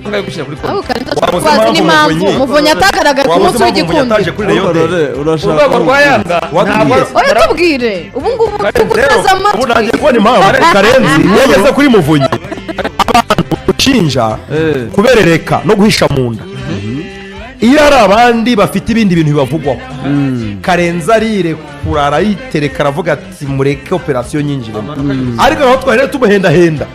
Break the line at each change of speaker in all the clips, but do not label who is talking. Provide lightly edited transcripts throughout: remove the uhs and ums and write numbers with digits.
Ngayo gushyira kuri konti.
Ahubwo Karenzi
Wabuze
twazi
impamvu
n'impamvu
Muvunyi.
Muvunyi atagaragaye ku
Wabuze
munsi
impamvu Muvunyi
w'igikundiro.
ataje kuri Rayon
Ariko
Day.
rero urashaka
Urwego rwa Yanga
Watubwiye.
ntabwo
Oya, tubwire ubu ngubu
Rero
tuguteze
ubu
amatwi.
nangiye kubona impamvu Karenzi yageze kuri Muvunyi, abantu gushinja kuberereka no guhisha mu nda. Iyo ari abandi bafite ibindi bintu bibavugwaho, Karenzi arirekura, arayitereka, aravuga ati: "Mureke operasiyo nyinjiremo." Ariko naho twahereye tumuhendahenda,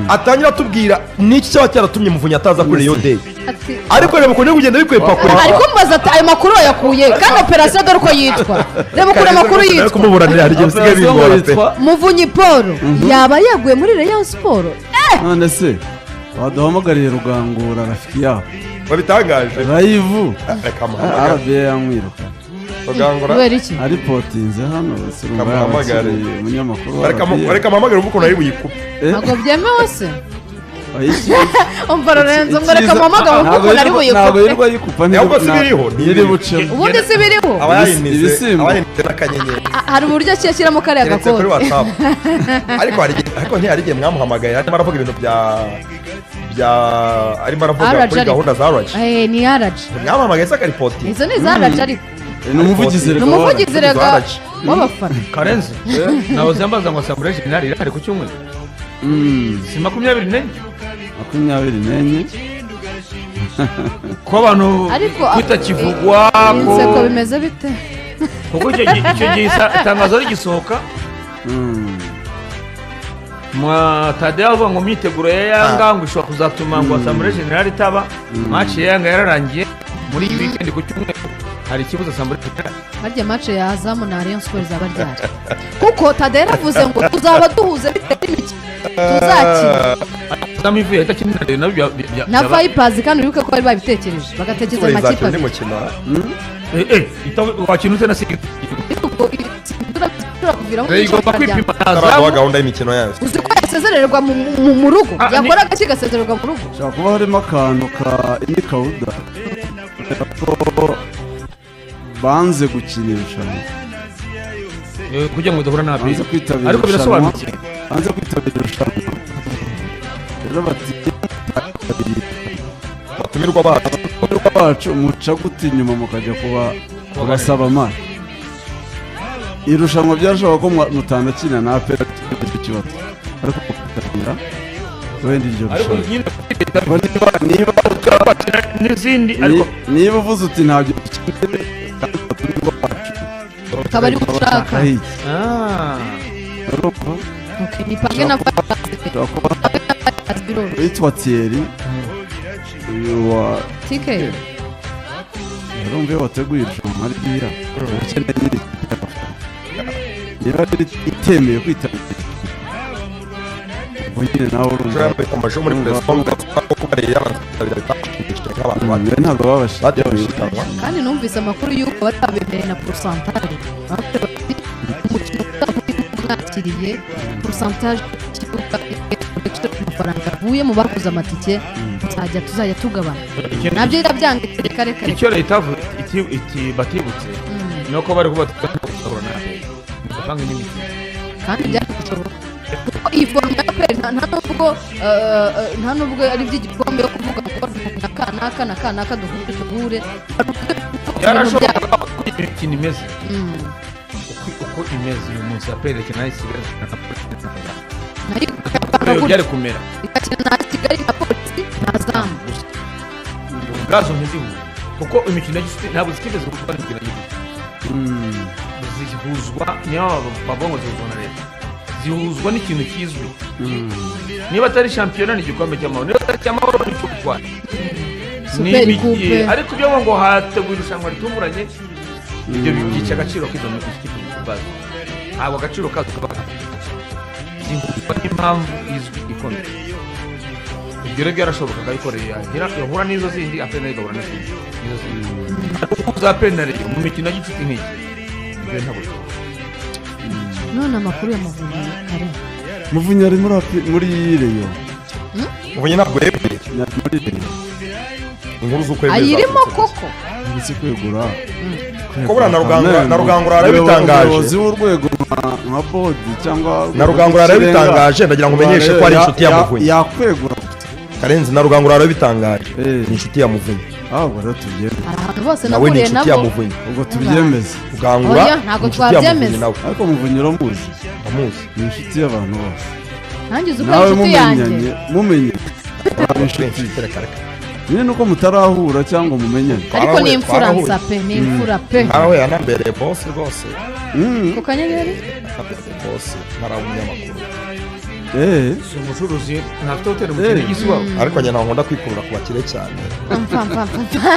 atangira atubwira n'iki cyaba cyaratumye Muvunyi ataza kuri Rayon Day.
Ati
Ariko reba ukuntu uri kugenda bikwepakwepa.
Ari kumubaza ati: "Ayo makuru wayakuye?" Kandi operasiyo dore uko yitwa, reba ukuntu amakuru
Karenzi
yitwa.
Kumuburanira hari igihe bisigaye bingora pe.
Muvunyi Paul yaba yaguye muri Rayon Sport?
None se waduhamagariye Rugangura, rafiki yabo?
Wabitangaje.
Live.
Reka muhamagare.
RBA yamwiruka.
Rugangura.
Kubera iki?
Aripotinze hano, surumva.
Kamuhamagare.
Yabakiriye umunyamakuru wa
Reka
RBA.
Reka muhamagare, uvuga ukuntu ari buyikupe.
Ntabwo byemewe se?
Ayiki-
Umva Lorenzo ngo reka muhamagare, uvuga ukuntu ari
Ntabwo
buyikupe.
yirirwa yikupa.
Ahubwo si biriho, ni
ntiri
ibiriho.
bucemo.
Ubundi si biriho.
Aba yayinize.
Ibisimba.
Aba yayinize n'akanyenyeri.
Hari uburyo ki ashyiramo kariya
Keretse kuri
gakode.
WhatsApp. Ariko hari igihe, ariko ntihari igihe mwamuhamagaye arimo aravuga ibintu bya arimo aravuga
RG
kuri
ariko.
gahunda za RG.
Eh, ni RG.
Mwamuhamagaye se akaripoti?
Izo ni iza RG ariko.
Ni umuvugizi.
Ni
Reka.
umuvugizi rega
RG.
w'abafana.
Karenzi nahoze mbaza ngo assemblée générale irahari ku cyumweru, si 24?
24.
Ko abantu
Ariko
bitakivugwa ko
inseko bimeze bite?
Kuko icyo gihe itangazo rigisohoka, mwa Tadeyo avuga ngo imyiteguro ya Yanga ngo ishobora kuzatuma ngo assemblée générale itaba. Match ya Yanga yararangiye muri iyi weekend. Ku cyumweru hari ikibuza assemblée générale?
Harya match ya Azam na Rayon Sport izaba ryari? Kuko Tadeyo yaravuze ngo tuzaba duhuze bitewe n'imikino tuzakina.
Azam ivuye ahita akina na Rayon nabyo
Na Vipers. Kandi uribuke ko bari babitekereje, bagatekereza amakipe
Izakina undi
abiri.
mukino.
Eh, wakina ute na Singida?
Ubwo ishobora kuviramo
Rayon igomba
irushanwa rya
kwipima na
Ataraduha
Azam.
gahunda y'imikino yayo.
Uzi ko yasezererwa mu rugo?
Ah,
Yakora agaki gasezererwa mu rugo.
Hashobora kuba harimo akantu ka imikawuda ko banze gukina irushanwa.
Kugira ngo udahura na
Banze
APR.
kwitabira
Ariko
irushanwa.
birasobanutse.
Banze kwitabira irushanwa rero, bati
Batumirwa bacu.
Bacu muca gute inyuma mukajya kuba kubasaba amara irushanwa? Byarashoboka ko mutanakina na APR, icyo kibazo, ariko kwitabira wenda iryo
Ariko
rushanwa.
nyine
Ubwo niba
kwakira n'izindi ariko
niba uvuze uti ntabyo dukeneye kandi abatumirwa bacu
Akaba ari ushaka.
ahiye.
Ah.
Urumva?
Okay, nipange na Vipers.
Ushobora kuba
Vipers biroroshye.
witwa Thierry, uyu wa
TK.
Urumva, iyo wateguye irushanwa ririya uba ukeneye nyine ikipe y'abafana. Niba rero itemeye kwitabira, ubwo nyine nawe urumva.
Yambaye amajo muri press conference ko kuba yabanza kwitabira bitashimishije nk'abantu
We ntabwo babashije.
bateguye irushanwa.
Kandi numvise amakuru y'uko bari babemereye na pourcentage, bavuga bati umukino uzaba urimo mwakiriye pourcentage y'ikibuga ku mafaranga avuye mu baguze amatike tuzajya tugabana. Nabyo irabyanga, iti reka reka reka.
Icyo leta iti batibutse ni uko bari kuba gusahura na APR bapanga indi mikino.
Kandi byari gushoboka kuko iyi forme ya APR nta nubwo ari iby'igikombe yo kuvuga ngo na kanaka na kanaka duhure duhure. Hari uburyo bwo ibintu
Byarashobokaga
byabo.
uko imikino imeze, uko imeze uyu munsi, APR ikina na Kigali na Polisi.
Nayo ikapanga
Ibyo
gutya.
Byari kumera.
Igakina na Kigali na Polisi na Azam.
Ubwazo ntizihure kuko imikino ya gishuti ntabwo zikigeze zihuzwa n'imikino ya gishuti. Zihuzwa, niyo bavuga ngo zihuzwa na leta, zihuzwa n'ikintu kizwi. Niba atari shampiyona ni igikombe cy'amahoro, niba atari icy'amahoro ni icyo gutwara.
Super Coupe.
Ariko ibyo ngo hateguwe irushanwa ritunguranye, ibyo byica agaciro k'izo kipe ubwazo. Ntabwo agaciro kazo kaba gafite. Zihuzwa n'impamvu izwi ikomeye. Ibyo rero byarashobokaga ariko yahura n'izo zindi, APR nayo igahura n'izindi n'izo zindi. Ariko guhuza APR na Rayon mu mikino ya gicuti nk'iyi, ibyo ntabwo bishoboka.
None amakuru ya Muvunyi kare?
Muvunyi ari muri Rayon.
Muvunyi ntabwo yemeye.
Ari muri Rayon.
Inkuru z'uko yemeye
Ayirimo
zaturutse.
koko.
Uretse kwegura.
Kuko buriya na Rugangura yarabitangaje.
Umuyobozi w'urwego nka board cyangwa
Na Rugangura yarabitangaje, ndagira ngo umenyeshe ko ari inshuti ya Muvunyi.
Yakwegura gusa.
Karenzi, na Rugangura yarabitangaje, ni inshuti ya Muvunyi.
Ahubwo rero tubyemeze.
Hari ahantu bose
Nawe ni
nahuriye
inshuti ya
nabo.
Muvunyi.
Ubwo tubyemeze.
Rugangura
Oya, ntabwo
ni inshuti ya
twabyemeza.
Muvunyi nawe.
Ariko Muvunyi uramuzi?
Ndamuzi.
Ni inshuti y'abantu bose.
Nanjye uzi ko ari
Nawe
inshuti yanjye.
mumenyanye, mumenye waba inshuti ye.
Reka, reka.
Nyine nuko mutarahura cyangwa mumenyane.
Ariko ni
Twarahuye,
imfura
twarahuye.
nsa pe, ni imfura pe.
Twarahuye, yanambereye boss rwose.
Ku Kanyenyeri.
Yanambereye boss ntari umunyamakuru.
Si umucuruzi, ntafite hoteli mu kinigi si iwabo?
Ariko njye ntabwo nkunda kwikurura ku bakire cyane.
Mfa mfa mfa.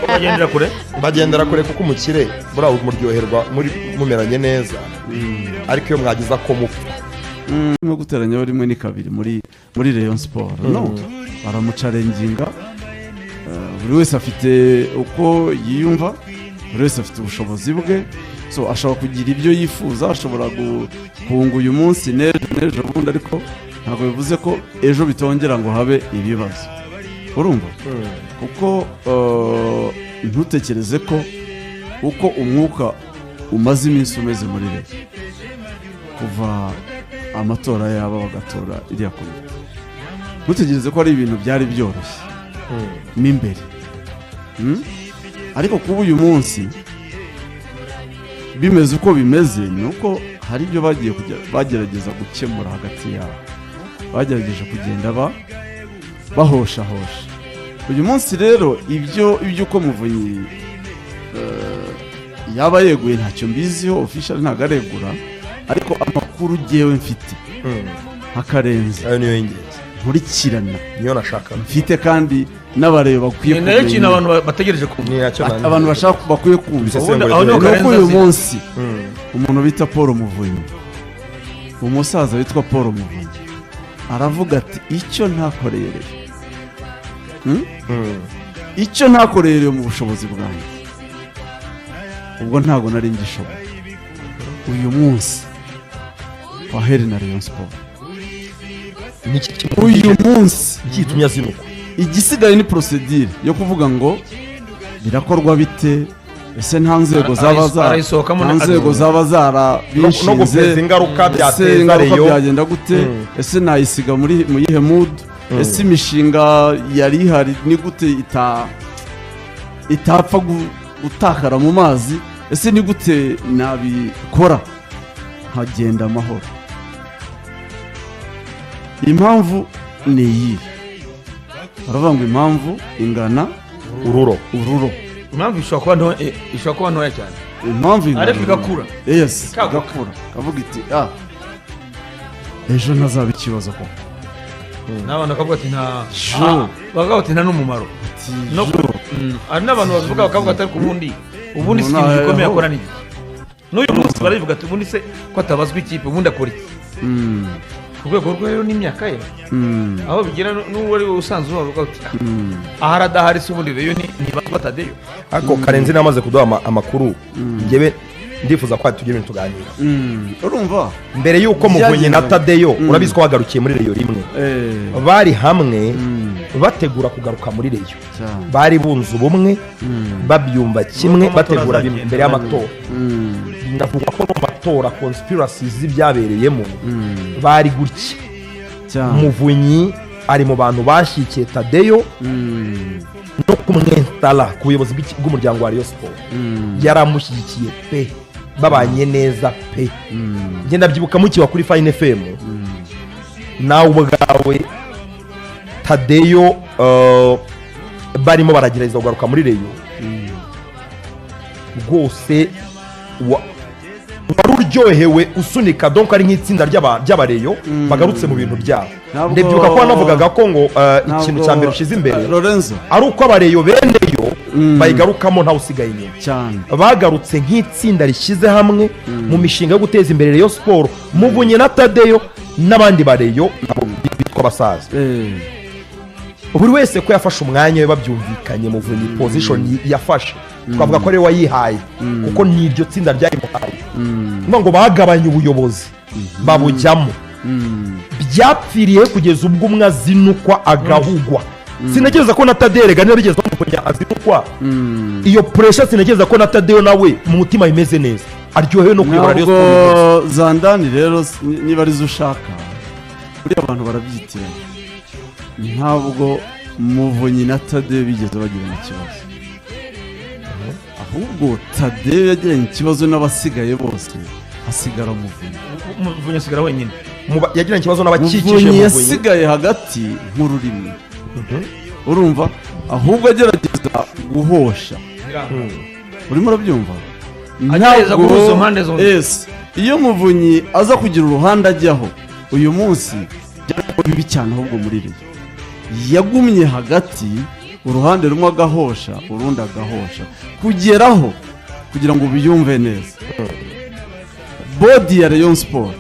Bagendera kure.
Bagendera kure, kuko umukire buriya muryoherwa muri mumeranye neza, ariko iyo mwagize ako mupfa.
Nko guteranyaho rimwe ni kabiri muri Rayon Sport, no baramuchallenginga. Buri wese afite uko yiyumva, buri wese afite ubushobozi bwe, so ashobora kugira ibyo yifuza, ashobora kunga uyu munsi n'ejo n'ejo bundi, ariko ntabwo bivuze ko ejo bitongera ngo habe ibibazo, urumva? Kuko ntutekereze ko uko umwuka umaze iminsi umeze muri leta kuva amatora yaba, bagatora iriya komite, ntutegereze ko ari ibintu byari byoroshye mo imbere. Ariko kuba uyu munsi bimeze uko bimeze, ni uko hari ibyo bagiye kujya bagerageza gukemura hagati yabo, bagerageje kugenda bahoshahosha. Uyu munsi rero ibyo iby'uko Muvunyi yaba yeguye, ntacyo mbiziho official, ntabwo aregura, ariko amakuru jyewe mfite nk'Akarenzi
Ayo niyo y'ingenzi.
nkurikirana,
Niyo nashakaga.
mfite kandi n'abareba bakwiye
Ni nayo kintu
kumenya.
abantu bategereje kumva.
Ni nacyo nanjye.
Abantu bashaka bakwiye kumva
Bisesengura.
Ubundi aho niho
ni uko
Karenzi
uyu
azi.
munsi umuntu bita Paul Muvunyi, umusaza witwa Paul Muvunyi, aravuga ati: "Icyo ntakoreye rero, Icyo ntakoreye rero mu bushobozi bwanjye, ubwo ntabwo nari ngishoboye. Uyu munsi kwa heri na Rayon Sport."
Niki?
Uyu munsi
Gitumye azinukwa.
igisigaye ni procédure yo kuvuga ngo birakorwa bite, ese nta nzego zaba za
Arayisohokamo.
nta nzego zaba zarabishinze,
No gupeza ingaruka
ese
byateza
ingaruka
Rayon.
byagenda gute, ese nayisiga muri mu yihe mood, ese imishinga yari ihari ni gute itapfa gutakara mu mazi, ese ni gute nabikora nkagenda amahoro? Impamvu ni iyi, baravuga ngo impamvu ingana
ururo.
Ururo.
Impamvu ishobora kuba ntoya, ishobora kuba ntoya cyane.
Impamvu ingana
Ariko
ururo.
igakura.
Yes.
Ikaguka.
Igakura, kavuga iti: "Ah, ejo ntazaba ikibazo koko."
N'abantu bakavuga ati nta
Jo.
Ah, bakavuga ati nta n'umumaro.
Ati
No
jo.
Hari n'abantu babivuga, bakavuga ati: "Ariko ubundi si ikintu
Umuntu
gikomeye
aho.
akora ni iki?" N'uyu munsi barabivuga ati: "Ubundi se ko atabazwa ikipe, ubundi akora iki?" Ku rwego rwe rero n'imyaka ye, aho bigera n'uwo ari we usanzwe bavuga ati: "Ah, ahari adahari se ubundi Rayon ntibazwa Tadeyo?"
Ariko Karenzi namaze kuduha amakuru, njyewe ndifuza ko tugira ibintu tuganira.
Urumva?
Mbere y'uko Muvunyi na
Byagendaga.
Tadeyo, urabizi ko bagarukiye muri Rayon rimwe, bari hamwe bategura kugaruka muri Rayon,
Cyane.
bari bunze ubumwe, babyumva kimwe,
Nuko amatora
bategura bimwe
azagenda.
mbere y'amatora. Ndavuga ko mu matora conspiracy z'ibyabereyemo bari gutya.
Cyane.
Muvunyi ari mu bantu bashyigikiye Tadeyo no kumwentara ku buyobozi bw'umuryango wa Rayon Sport. Yaramushyigikiye pe, babanye neza pe. Ngenda byibuka mukiba kuri Fine FM, nawe ubwawe Tadeyo, barimo baragerageza kugaruka muri Rayon rwose, wari uryohewe usunika, donc ari nk'itsinda ry'abareyo bagarutse mu bintu byabo. Ndabyibuka ko wanavugaga ko ngo ikintu cya mbere ushyize imbere
Lorenzo,
ari uko abareyo beneyo bayigarukamo, ntawe usigaye inyuma.
Cyane.
Bagarutse nk'itsinda rishyize hamwe mu mishinga yo guteza imbere Rayon Sport, Muvunyi na Tadeyo n'abandi bareyo nabo bitwa abasaza. Buri wese ko yafashe umwanya we babyumvikanye. Muvunyi position yafashe twavuga ko ariwe wayihaye, kuko ni iryo tsinda ryayimuhaye. Ni ngo bagabanye ubuyobozi babujyamo, byapfiriye kugeza ubwo umwe azinukwa agahugwa. Sintekereza ko na Tadeyo rega niba bigeze bamuvunye azinukwa iyo pressure, sintekereza ko na Tadeyo nawe mu mutima bimeze neza, aryohewe no kuyobora Rayon Sport uyu munsi.
Ntabwo zandani rero niba arizo ushaka, buriya abantu barabyitiranya. Ntabwo Muvunyi na Tadeyo bigeze bagirana ikibazo, ahubwo Tadeyo yagiranye ikibazo n'abasigaye bose, hasigara Muvunyi.
Muvunyi asigara wenyine.
Yagiranye ikibazo n'abakikije
Muvunyi
Muvunyi.
yasigaye hagati nk'ururimi, urumva, ahubwo agerageza guhosha, urimo urabyumva?
Agerageza
Ntabwo-
guhuza impande zombi.
Yes. Iyo Muvunyi aza kugira uruhande ajyaho uyu munsi, byari kuba bibi cyane. Ahubwo muri Rayon yagumye hagati, uruhande rumwe agahosha, urundi agahosha, kugeraho kugira ngo biyumve neza. Board ya Rayon Sport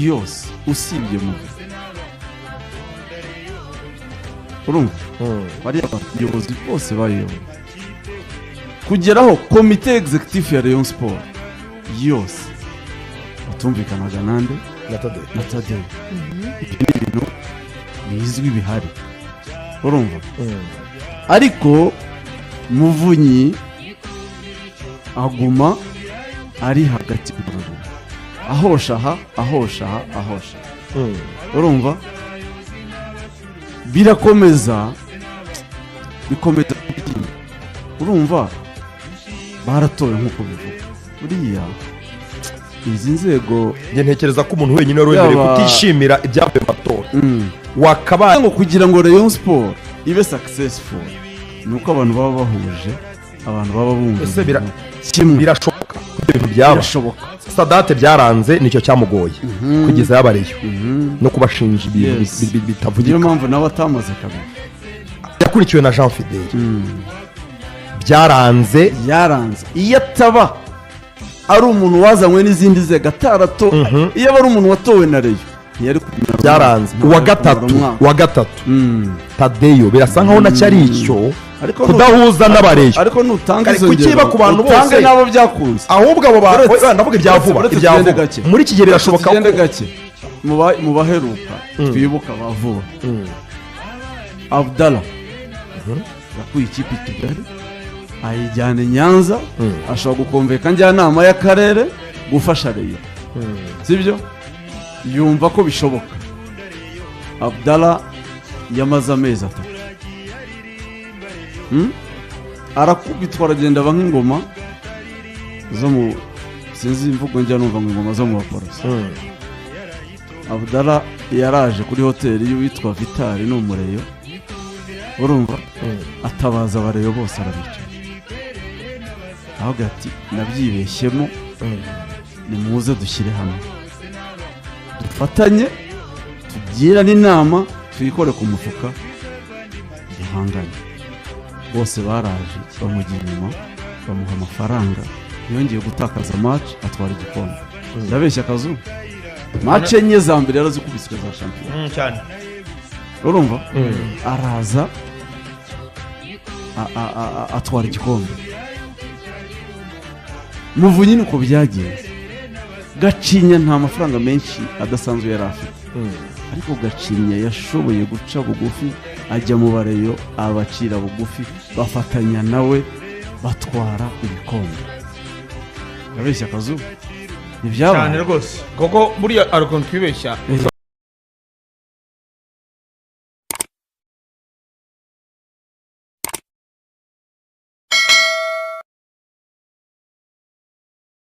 yose usibye Muvunyi, urumva, bariya bayobozi bose bayoboye, kugeraho komite executive ya Rayon Sport yose batumvikanaga nande?
Na Tadeyo.
Na Tadeyo. Ibyo ni ibintu bizwi bihari, urumva? Ariko Muvunyi aguma ari hagati mu rurimi, ahosha aha, ahosha aha, ahosha aha. Urumva, birakomeza, bikomeza kubyimba. Urumva, baratowe nk'uko bivuga buriya izi nzego.
Njye ntekereza ko umuntu wenyine wari wemerewe kutishimira ibyavuye mu matora wakabaye
ngo kugira ngo Rayon Sport ibe successful ni uko abantu baba bahuje, abantu baba bumva
Ese
ibintu kimwe.
Birashoboka ko ibyo bintu byaba?
Birashoboka.
Sadate byaranze, nicyo cyamugoye kugeza yabareyo no kubashinja ibintu
Niyo
bitavugika.
mpamvu nawe atamaze kabiri.
Yakurikiwe na Jean Fidele, byaranze.
Byaranze. Iyo ataba ari umuntu wazanywe n'izindi nzego, atarato, iyo aba ari umuntu watowe na Rayon, ntiyari kumara
Byaranze.
umwaka.
Uwa
Ntabwo yari kumara
gatatu,
umwaka.
uwa gatatu Tadeyo, birasa nkaho nacyo ari icyo
Ariko
kudahuza n'abareyo.
Ariko nutanga
Kare,
izo
kuki
ngero,
iba ku bantu
utange
bose?
n'abo byakunze.
Ahubwo abo bantu ndavuga ibya vuba,
Uretse
ibya
tugende
vuba
gake.
muri iki gihe birashoboka
Tugende
ko
gake. Mu baheruka twibuka ba vuba, Abdallah yakuye ikipe i Kigali ayijyana i Nyanza, ashobora gukomveka njyanama y'akarere gufasha Rayon, sibyo? Yumva ko bishoboka. Abdallah yamaze amezi 3. Arakubitwa, aragenda aba nk'ingoma zo mu, sinzi imvugo njya numva ngo ingoma zo mu baporoso. Abdallah yaraje kuri hoteli y'uwitwa Vitali, ni umureyo, urumva, atabaza abareyo bose, arabicara, avuga ati: "Nabyibeshyemo, nimuze dushyire hamwe, dufatanye, tugirane inama, twikore ku mufuka, duhangane." Bose baraje bamujya inyuma, bamuha amafaranga, yongeye gutakaza match, atwara igikombe. Ndabeshya akazu? Match enye za mbere yarazikubiswe za shampiyona.
Cyane.
Urumva, araza atwara igikombe. Muvunyi ni uko byagenze. Gacinya nta mafaranga menshi adasanzwe yari afite, ariko Gacinya yashoboye guca bugufi, ajya mu bareyo, abacira bugufi, bafatanya nawe, batwara ibikombe. Ndabeshya akazu?
Cyane.
Ntibyabaye?
Rwose, kuko buriya hari ukuntu twibeshya.